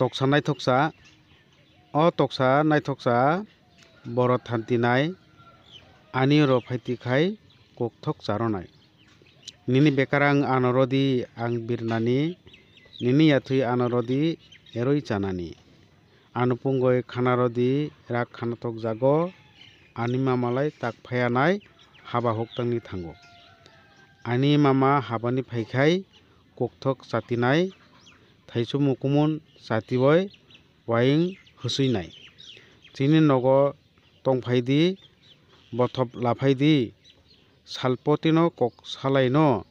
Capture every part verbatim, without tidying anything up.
Toksa naithoksa, o toksa naithoksa, boro thantinai, ani oro phaitikhai kokthok charonai. Nini bekarang ano rodi ang birnani, nini yathwi ano rodi eroi chanani. Ano pungoi khana rodi rak khana tokjago, ani mamalai tak phayanai haba huktangni thango. Ani mama habani phaikhai kokthok chatinai, thaichukmung kumun chatibai waing hwswinai. Chini nogo tongphaidi, bothop laphaidi, salpotino kok salaino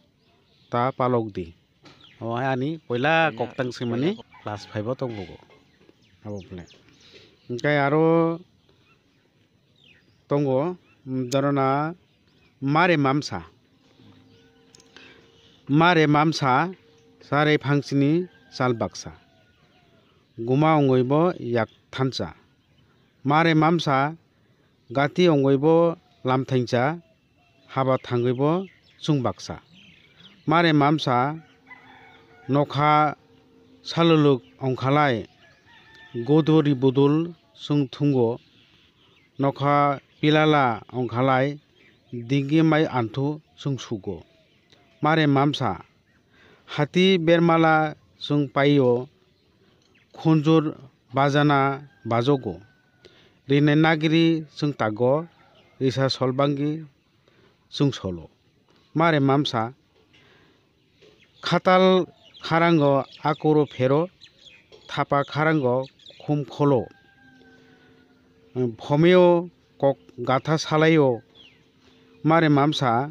ta palokdi. O hai ani poila koktang swimani class five o tongbugo. Abo phone. Hwnkhe aro tongo, mm, dorona mare mamsa. Mare mamsa, sarai phangsini sal baksa. Guma ongoi bo yak thansa. Mare mamsa, gati ongoi bo lam thainsa, haba thangoi bo chwng baksa. Mare mamsa, nokha saluluk ongkhalai, godori budul chwng thungo, nokha pilala ongkhalai, dingi mai anthu chwng sugo. Mare mamsa, hati bermala chwng paio, khunjur bajana bajogo. Rinai nagri chwng tago, risa solbangi chwng solo. Mare mamsa, khatal kharango akuro phero, thapa kharango khum kholo. Phomeo kok gatha salaio. Mare mamsa,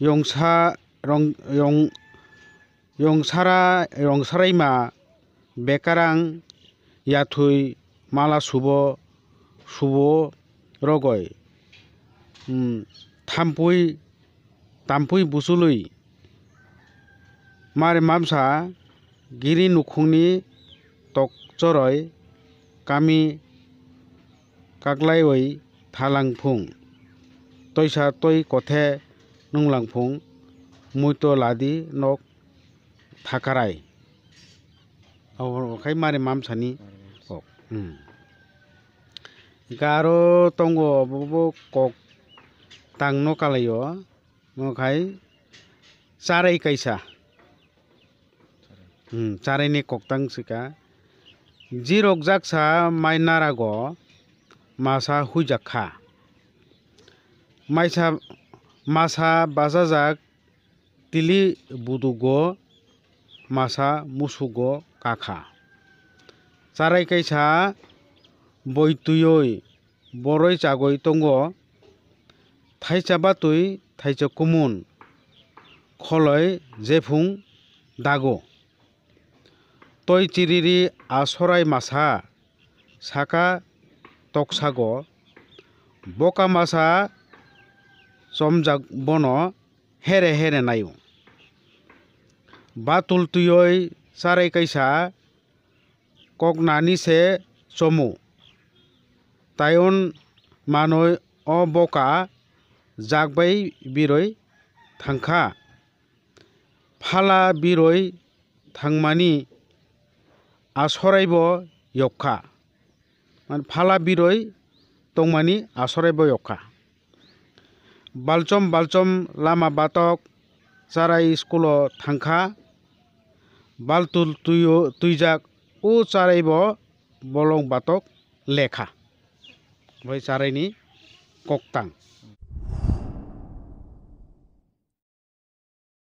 yongsa rong-, yong-, yongsara-, yongsaraima bekarang yathwi mala subo, subo rogoi, hmm, thampui, tampui buchului. Mare mamsa giri nukhungni tokchoroi kami kaklaiwi thalangphung, toisa toi kothe nunglangphung, muito ladi nok thakarai. Abo khai mare mamsani kok. Hmm. Hwnkhe aro tongo obo bo kok tangno kalaio, omo khai charai kaisa. Hmm, charaini koktang swkha. Jirok jaksa mai narago masa huijak kha. Maisa, masa bachajak tili budugo masa musugo kakha. Charai kaisa boi twiwi boroi chagwi tongo. Thaicha batwi thaicha kumun kholoi jephung dago. Toi chiriri a sorai masa saka toksago. Boka masa chomjak bono here here naio. Batul twiwi charai kaisa koknani se chomo. Taion manoi o boka jak bai biroi thangkha. Phala biroi thangmani asoraibo yokkha. Mane phala biroi tongmani asoraibo yokkha. Balchom balchom lama batok charai school o thangkha. Baltul twi-, twijak o charai bo bolong batok lekha. Bai charai ni koktang.